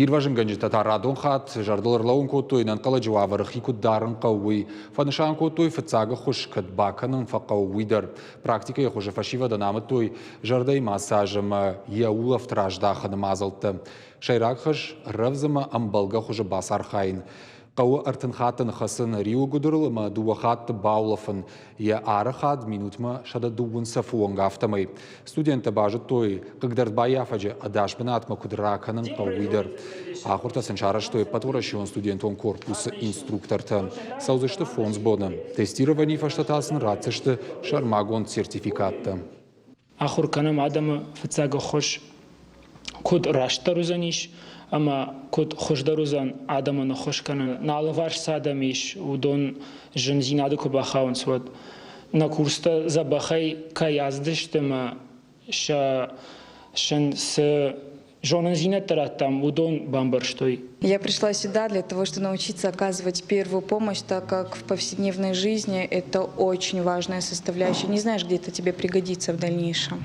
Ирвӕзынгӕнджытӕ та радон хатт зӕрдыл ӕрлӕууын кодтой, ӕнӕнхъӕлӕджы уавӕры хи куыд дарын хъӕуы, уый. Фӕнысан кодтой, фыццаг ӕххуыс кӕд бакӕнын фӕхъӕуы, уый дӕр. Практикӕйы хуызы фӕсивӕдӕн амыдтой зӕрдӕйы массаж ӕмӕ йӕ улӕфт раздахыны мадзӕлттӕ. Сӕйраг хӕс рӕвдз ӕмӕ ӕмбӕлгӕ хуызы бацархайын. Хъӕуы 30 хатты ныххӕцын риуы гуыдырыл ӕмӕ дыууӕ хатты баулӕфын. Йӕ арыхъӕд минутмӕ 130 цӕфы онг, афтӕмӕй. Студенттӕ базыдтой, хъыгдардбаййафӕджы ӕдас бынатмӕ куыд ракӕнын хъӕуы, уый дӕр. Ахуыртӕ сын сарӕзтой ӕппӕтуӕрӕсеон студентон корпусы инструктортӕ. Цӕудзысты фондз боны. Тестированийы фӕстӕ та сын ратдзысты сӕрмагонд сертификаттӕ. Ахуыр кӕнӕм адӕмы фыццаг ӕххуыс куыд растдӕр уыдзӕнис ӕмӕ куыд хуыздӕр уыдзӕн адӕмӕн ӕххуыс кӕнын. Нӕ алыварс цы адӕм ис, уыдон зындзинады куы бахауынц, уӕд нӕ курстӕ дзӕбӕхӕй кӕй ацыдысты ӕмӕ сӕ сын цы зонындзинӕдтӕ радтам, уыдон бамбӕрстой. Я пришла сюда для того, чтобы научиться оказывать первую помощь, так как в повседневной жизни это очень важная составляющая. Не знаешь, где это тебе пригодится в дальнейшем.